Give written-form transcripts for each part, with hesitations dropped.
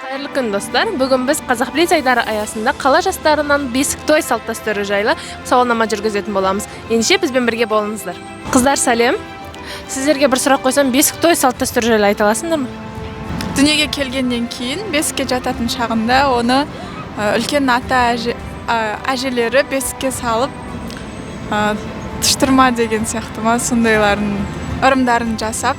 Қайырлы күн, достар! Бүгін біз «Қазақ Блиц» айдары аясында қала жастарынан бесік той салт дәстүрі жайлы сауалнама жүргізетін боламыз. Ендеше, бізбен бірге болыңыздар. Қыздар, сәлем! Сіздерге бір сұрақ қойсам, бесік той салт дәстүрі жайлы айта аласыңдар ма? Дүниеге келгеннен кейін бесікке жататын шағында оны үлкен ата әже, әжелері бесікке салып, тыштырма деген сияқты ма, сондайларын, ырымдарын жасап,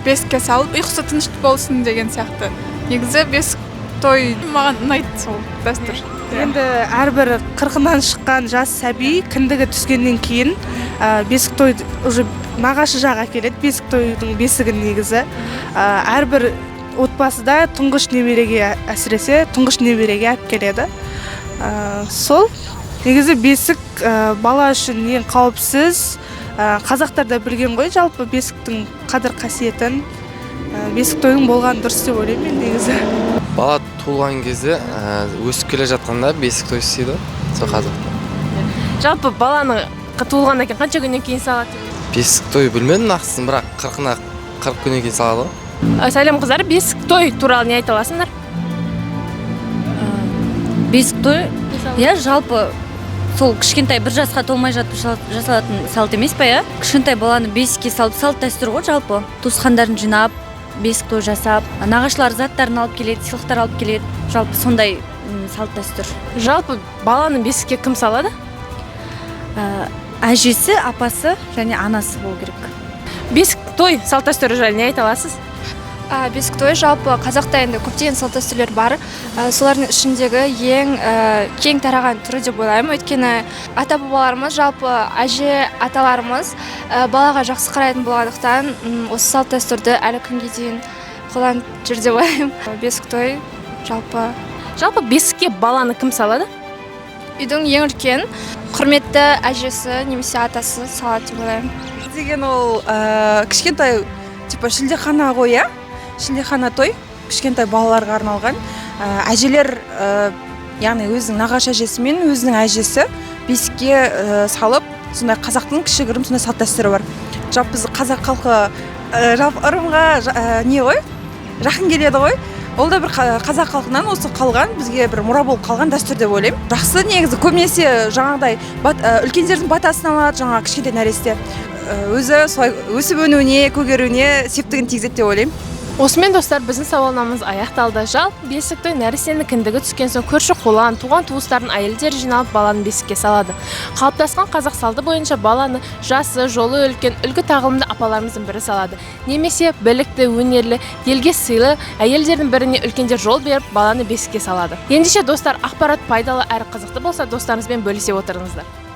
бесікке салып, ұйқысы тыныш болсын деген сияқты. Негізі бесік той маған ұнайды, сол дәстүр. Иә. Енді әрбір қырқынан шыққан жас сәби кіндігі түскеннен кейін бесік той, уже нағашы жақ әкеледі бесік тойдың бесігін. Негізі әрбір отбасыда тұңғыш немереге, әсіресе тұңғыш немереге алып келеді. Сол негізі бесік бала үшін ең қауіпсіз. Қазақтар да білген ғой жалпы бесіктің қадір қасиетін. Бесік тойдың болғаны дұрыс деп ойлаймын мен негізі. Бала туылған кезде, өсіп келе жатқанда бесік той істейді ғой сол қазақта. Жалпы баланы туылғаннан кейін қанша күннен кейін салады деп ойлайсыз? Бесік той, білмедім нақтысын, бірақ қырқына, 40 күннен кейін салады ғой. Сәлем, қыздар! Бесік той туралы не айта аласыңдар? Бесік той, иә, жалпы сол кішкентай бір жасқа толмай жатып жасалатын салт емес па, иә? Кішкентай баланы бесікке салып, салт дәстүр ғой жалпы. Туысқандарын жинап, бесік той жасап, нағашылар заттарын алып келеді, сыйлықтар алып келеді, жалпы сондай салт дәстүр. Жалпы баланы бесікке кім салады? Әжесі, апасы және анасы болу керек. Бесік той салт дәстүрі жайлы не айта аласыз? Бесік той, жалпы қазақта енді көптеген салт дәстүрлер бар. Солардың ішіндегі ең кең тараған түрі деп ойлаймын, өйткені ата бабаларымыз, жалпы әже аталарымыз балаға жақсы қарайтын болғандықтан, осы салт дәстүрді әлі күнге дейін қолданып жүр деп ойлаймын. Бесік той жалпы Жалпы бесікке баланы кім салады? Үйдің ең үлкен құрметті әжесі немесе атасы салады деп ойлаймын. Деген ол кішкентай, типа шілдехана ғой, иә, шілдехана той, кішкентай балаларға арналған. Әжелер, яғни өзінің нағашы әжесі мен өзінің әжесі бесікке салып, сондай қазақтың кішігірім сондай салт дәстүрі бар. Жалпы біз қазақ халқы жалпы ырымға не ғой, жақын келеді ғой. Ол да бір қазақ халқынан осы қалған, бізге бір мұра болып қалған дәстүр деп ойлаймын. Жақсы негізі, көбінесе жаңағыдай үлкендердің батасын алады жаңағы кішкентай нәресте. Өзі солай өсіп өнуіне, көгеруіне септігін тигізеді деп ойлаймын. Осымен, достар, біздің сауалнамамыз аяқталды. Жалпы бесік той нәрестенің кіндігі түскен соң көрші қолаң, туған туыстардың әйелдері жиналып, баланы бесікке салады. Қалыптасқан қазақ салты бойынша баланы жасы, жолы үлкен, үлгі тағылымды апаларымыздың бірі салады немесе білікті, өнерлі, елге сыйлы әйелдердің біріне үлкендер жол беріп, баланы бесікке салады. Ендеше, достар, ақпарат пайдалы әрі қызықты болса, достарыңызбен бөлісе отырыңыздар.